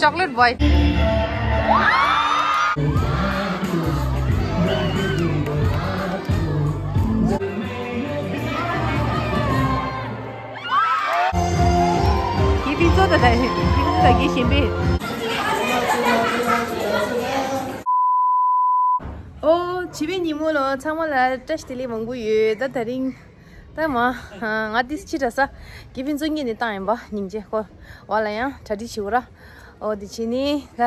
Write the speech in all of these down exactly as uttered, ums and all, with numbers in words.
Chocolate boy. ཁྱེད་ཕུན་ཚོགས་དང་ད་ཁྱེད་ཕུན་ཚོགས་དང་གི་གཞན་པས། ཨོ། བྱིས་པའི་ཉིན་མོ་ལ་ཚང་མ་ལ་བཀྲ་ཤིས་བདེ་ལེགས་མང་པོ་ཡོད། ད་ད་རིང་ད་མ་ང་ཏིས་ཕྱི་དྲགས་ས་གི་ཕུན་ཚོགས་ངེད་ནས་བཏང་ཡིན་པ་སྙིང་རྗེ་ཁོ་བ་ལ་ཡང་གྲ་སྒྲིག་བྱེད་དགོས་ར། ཨོ་དེ་བྱས་ནས་ད་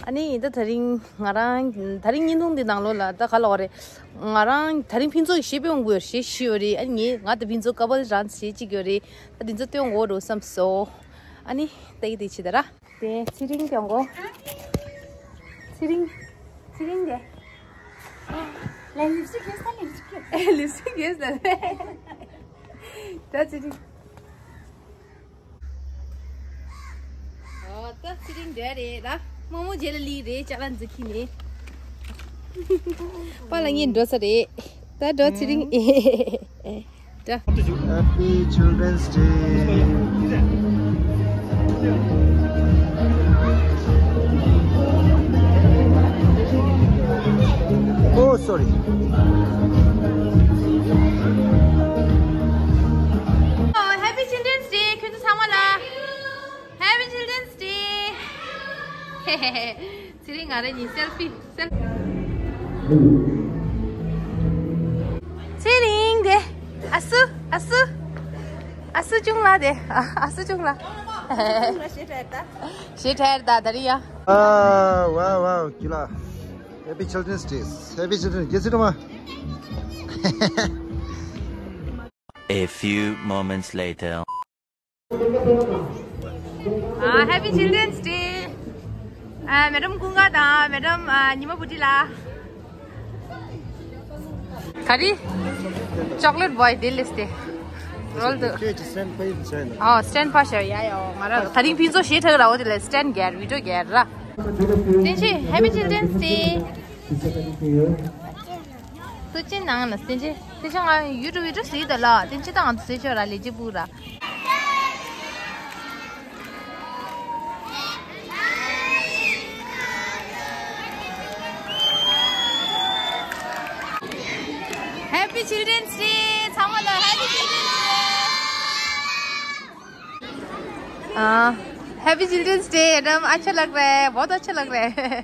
ཨ་ནི་ད་ད་རིང་ང་རང་ད་རིང་བརྙན་ཐུང་འདི་ནང་ལོགས་ལ་ད་ག་ལ་བ་རེད། ང་རང་ད་རིང་ཕུན་ཚོགས་ཀྱི་གཞས་སྤེལ་འོང་གི་ཡོད་རེད། གཞས་ཤིག་ཡོད་རེད། ཨ་ནི་ངས་ང་དང་ཕུན་ཚོགས་ཀ་བལ་ཌན་སི་གཞས་གཅིག་ཡོད་རེད། ད་འདི་ཚོ་སྟོན་འོང་འགྲོ་བསམ་སོང་། ཨ་ནི་ད་ཡི་དེ་བྱེད་ད་ར། དེ་ཚེ་རིང་སྐྱོང་གོ། ཚེ་རིང་། ཚེ་རིང་དེ། ལན་ལིབ་སི་གེས་ད་ལིབ་སི་གེས། ལིབ་སི་གེས་ད། ད་ཚེ་རིང་། ཨོ་ད་ཚེ་རིང་འདྲ་རེད་ད། མོག་མོག་རྗེས་ལ་ལི་རེད་ཅ་ལག་འཛུགས་ཁྱི་ནི། པཱ་ལགས་ངས་འགྲོ་ས་རེད། ད་འགྲོ་ཚེ་རིང་། ད། Happy Children's Day. Oh, sorry. Oh, Happy Children's Day. ཁྱོད་ཚོ་ཚང་མ་ལ། Happy Children's Day. ཚེ་རིང་ང་རང་གཉིས་སེལ་ཕི་སེལ་ཕི། ཚེ་རིང་དེ། ཨ་སུ་ཨ་སུ། ཨ་སུ་ཆུང་ལ་དེ། ཨ་སུ་ཆུང་ལ། ཞེ་ཁྲེལ་ད། ཞེ་ཁྲེལ་ད་ད་རི་ཡ། Wow, wow, wow, ཀི་ལ། Happy Children's Day. Happy Children's Day. A few moments later. Ah, Happy Children's Day. Ah, Madam Kunga དང་Madam ཉི་མ་བུ་ཏི་ལ། ག་རེ། Chocolate boy དེ་ལས་དེ། རོལ་དུ། ཁྱོད་ཀྱི་སི་ཊེན་ཕ་ཡིན་ཟེར་ན། ཨོ། སི་ཊེན་ཕ་ཤར་ཡ་ཡ། ང་རང་ད་རིང་ཕུན་ཚོགས་ཞེ་དྲག་ར། འོ་དེ་ལས་སི་ཊེན་རྒྱལ་བི་ཌི་ཡོ་རྒྱལ་ར། བསྟན་ཆོས། Happy Children's Day. སུ་ཅི་ནང་ན་བསྟན་ཆོས། བསྟན་ཆོས་ང་ཡུ་ཊུབ་བི་ཌི་ཡོ་བཟོས་ད་ལ། བསྟན་ཆོས་དང་ང་ཚོ་བཟོས་ཆོག་ར། ལས་བྱེད་པུ་ར། Happy Children's Day. ཚང་མ་ལ་Happy Children's Day. हाँ, Happy Children's Day, एकदम अच्छा लग रहा है, बहुत अच्छा लग रहा है।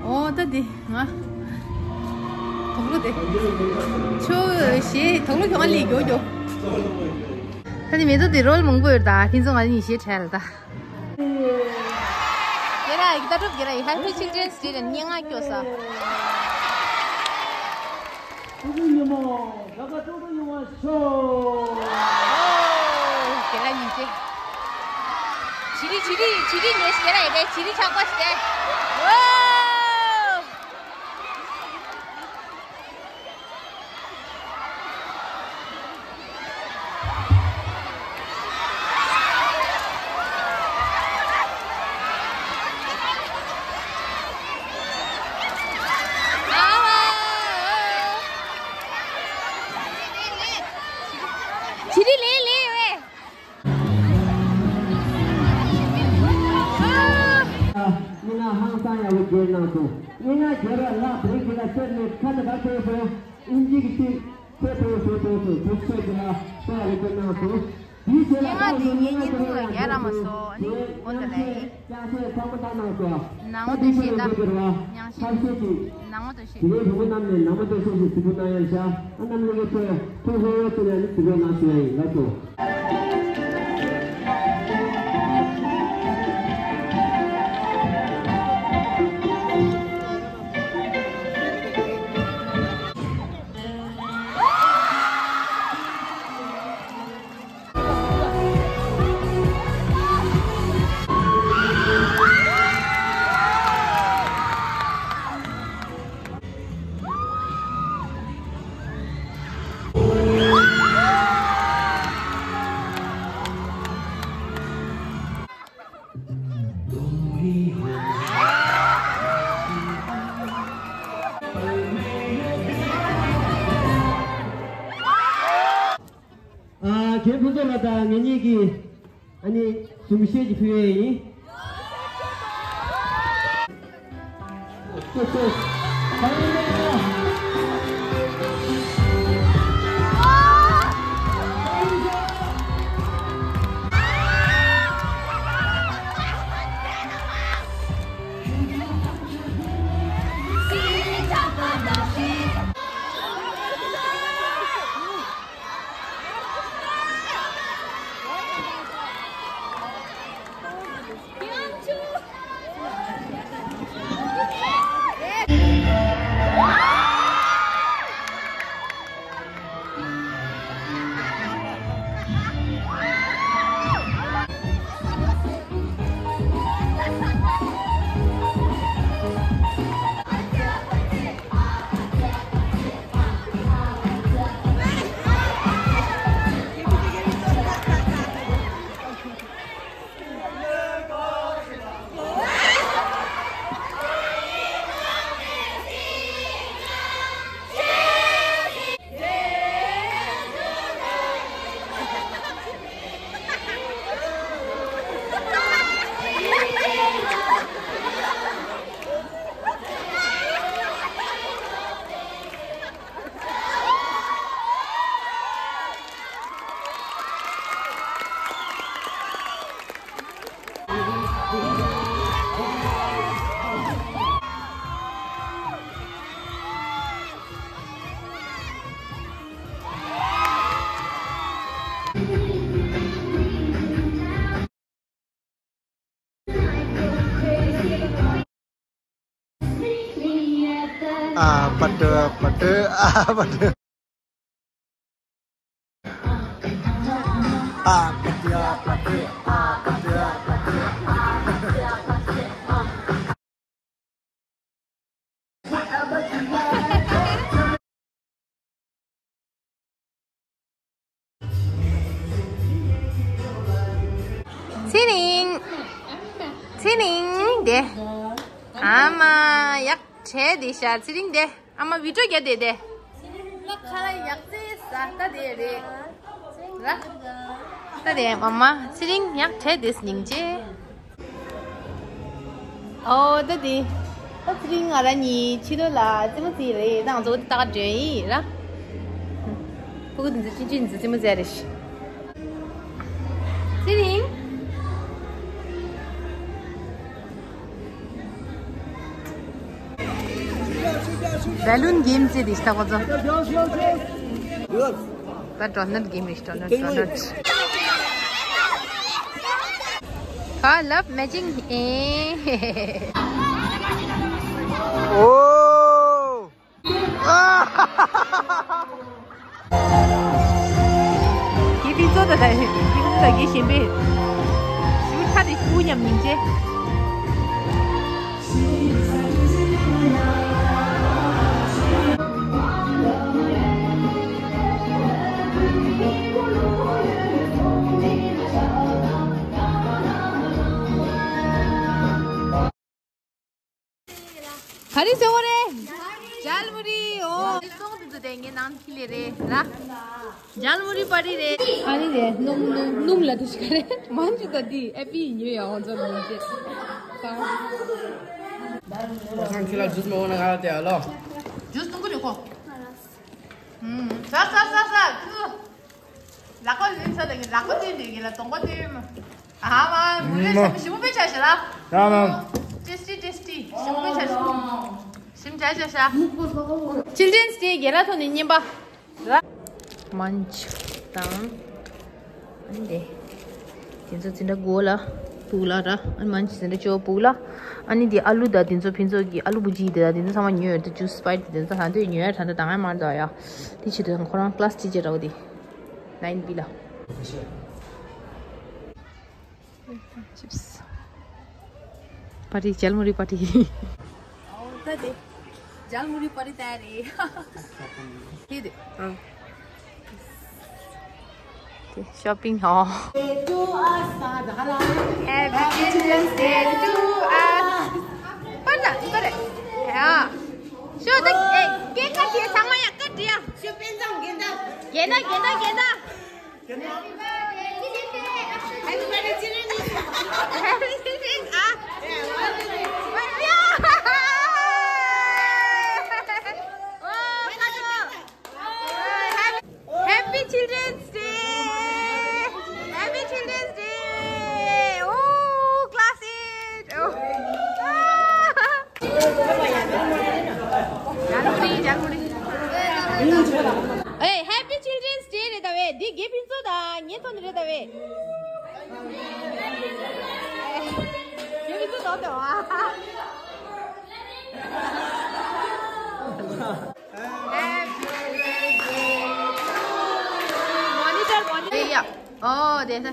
ཨོ་ད་འདི་ང་དོག་ལོ་དེ། ཆོ་ཞེས་དོག་ལོ་གྱོང་ལས་མགྱོགས་མགྱོགས། ད་འདི་མེ་ཏོག་འདི་རོལ་མང་པོ་ཡོད་ད། ཁྱེད་ཚོ་ང་གཉིས་ཞེས་བྲལ་ད། རྒྱ་ར་ཡིག་ད་གྲུབ་རྒྱ་ར་ཡིག་Happy Children's Day ལ་སྙན་ངག་སྐྱོ་ས། ཕྲུ་གུ་ཉིན་མོ་དགའ་དགའ་སྤྲོ་སྤྲོ་ཡོང་བ་ཤོག་ཨོ། དེ་ལ་ཉིན་ཅེ། བྱི་རི་བྱི་རི་བྱི་རི་ཉོས་ཤིག་དེ་ལ་ཡི་གེ་བྱི་རི་ཆག་པ་ཞིག་དེ། ཨོ། བྱི་རི་ལེ་ལེ་བས། མི་ན་ཧང་སང་ཡག་པོ་བརྗོད་གནང་སོང་། སྙན་ངག་བརྗོད་ར་ལག་བྲེག་གི་ལ་སྟེར་ནས་ཁ་ནས་ཁ་ཐོན་སོང་། ཨིན་ཇི་གི་ཏིག་ཁོ་ཐོན་སོང་ཐོན་སོང་དུག་ཆོས་ཀྱི་ལ་སྟེར་ར་བརྗོད་གནང་སོང་། དེའི་རྗེས་ལ་སྙན་ངག་འདི་ངའི་བརྙན་ཐུང་ལ་རྒྱག་ར་མ་སོང་། ཨ་ནི་འོ་འདི་ལས། ཅང་ཤེས་ཚང་མ་ལྟ་གནང་སོང་། ནང་མོ་དུ་ཤེས་ད། ཉང་ཤེས། ནང་མོ་དུ་ཤེས། དེ་རིང་བུ་མོ་རྣམས་ནས་ནང་མོ་དུ་ཤེས་ཤིག་གཟིགས་པོ་གནང་ཡང་བྱ། ཨ་རྣམ་གླིང་གི་ཚོས་ཐུགས་ལྷོད་ལྷོད་བྱས་ནས་ནི་གཟིགས་པོ་གནང་ཞུ་ཡ་ཡིན། ལགས་སོ། ཨ། རྒན་ཕུན་ཚོགས་ལགས་དང་ངེད་གཉིས་ཀྱིས་ཨ་ནི་གཟིམ་ཤེས་ཀྱི་ཕུལ་ཡས་ཡིན། ཨ་པ་ཏྲ་པ་ཏྲ་ཨ་པ་ཏྲ། ཨ་པ་ཏྲ་པ་ཏྲ་ཨ་པ་ཏྲ་པ་ཏྲ། ཚེ་རིང་། ཚེ་རིང་དེ། ཨ་མ་ཡག་བྱས་དེ་ཤ་ཚེ་རིང་དེ། ཨ་མ་བི་ཌིའོ་རྒྱག་དེ་དེ། ལ་ཁ་ལ་ཡག་ཚེ་ས་ད་དེ་རེད། ར། ད་དེ་མ་མ་ཚེ་རིང་ཡག་བྱས་དེ་སྙིང་རྗེ། ཨོ་ད་དེ། ད་ཚེ་རིང་ང་རང་གཉིས་ཕྱི་ལོགས་ལ་རྩེད་མོ་རྩེ་རེད། ད་ང་ཚོ་ད་ག་འགྲོ་ཡིན་ར། ཕྲུ་གུ་འདི་ཚོ་ཆུང་ཆུང་འདི་ཚོ་རྩེད་མོ་རྩེ་རེད་ཤི། ཚེ་རིང་། བེ་ལུན་གེམ་རྩེ་དེ་ཤི་ད་ཁོ་ཚོ། ད་ཌོ་ནཊ་གེམ་རེད་ཤི། ཌོ་ནཊ་ཌོ་ནཊ། ཁ་ལབ་མེ་ཅིང་ཨེ། ཨོ། ཀི་ཕི་ཚོ་ད་ད་ཀི་ཕི་ཚོ་ད་གི་ཞེན་པས། ཞུ་ཁ་དེ་ཞུ་ཉམས་ཉིན་ཅེ། ག་རེ་ཟེར་བ་རེད། ཇལ་མུ་རི། ཨོ། སོང་དུ་དུ་དེ་ངའི་ནང་ཁྱི་ལེ་རེད་ལ། ཇལ་མུ་རི་པ་རི་རེད། ཨ་རི་རེད། སྣུམ་སྣུམ་སྣུམ་ལ་དུ་ཞིག་རེད། མང་ཆུ་ད་དི་ཨེ་པི་ཉོས་ཡ་ཨོ་ཛོ་མི་ཅེ། ཁྱི་ལ་ཇུས་མ་འོང་ན་ང་ལ་དེ་ཨ་ལོ། ཇུས་ནུ་གུ་རེ་ཁོ། ཧུམ། ས་ས་ས་ས་ཁུ། ལག་པ་ལེན་ས་དང་ལག་པ་བསྟན་དེ་གི་ལ་གདོང་པ་བསྟན་མ། ཨ་མ་མུ་རེ་ས་ཞིམ་པོ་བྱ་ཞེ་ལ། ཡ་མ། ཊེས་ཊི་ཊེས་ཊི་ཞིམ་པོ་བྱ་ཞེ། ཞིམ་བྱ་བྱ་བྱ། ཅིལ་ཌེན་སི་ཌེ་རྒན་ལགས་ཐོག་ནས་རྔན་པ། ར། མན་ཆུ་དང་། ཨ་ནི་དེ། དེ་ཚོ་ཙི་འདྲ་སྒོ་ལ་སྤུག་ལ་ར། ཨ་ནི་མན་ཆུ་ཙི་འདྲ་ཅོ་སྤུག་ལ། ཨ་ནི་དེ་ཨ་ལུ་དང་དེ་ཚོ་ཕན་ཚོགས་ཀྱི་ཨ་ལུ་བུ་ཇི་དེ་དང་དེ་ཚོ་ཚང་མ་ཉོས་ཡོད་དེ་ཇུས་སི་པའི་ཊི་དེ་ཚོ་ཧ་འདོད་ཉོས་ཡ་ད་ད་དང་ཨ་མ་འདྲ་ཡ། དེ་ཆེད་དུ་ཁོ་རང་ཀི་ལ་སི་ཅི་ཅེ་འདྲ་བོ་དེ། ནའིན་བི་ལ། ཅིབ་སི། པ་ཊི་ཇལ་མུ་རི་པ་ཊི། ཨོ་ད་དེ། ཇལ་མུ་རི་པ་ཊི་ད་རེད། དེ་དེ། ཨང་། དེ་ཤོ་པིང་ཧོ། Happy Children's Day to us. པ་ན་པ་རེ། ཡ། ཤོ་ད་ཨེ་ཀེ་ཀ་དེ་ཚང་མ་ཡ་ཀ་དེ་ཡ། ཤོ་པིང་ཚང་གེ་ད། གེ་ད་གེ་ད་གེ་ད། རེད་ད་བས། ཡོད་མི་འདུག་ནོར་དེ་བ། མོ་ནི་ཊར་མོ་ནི་ཊར། ཨོ་དེ་ད།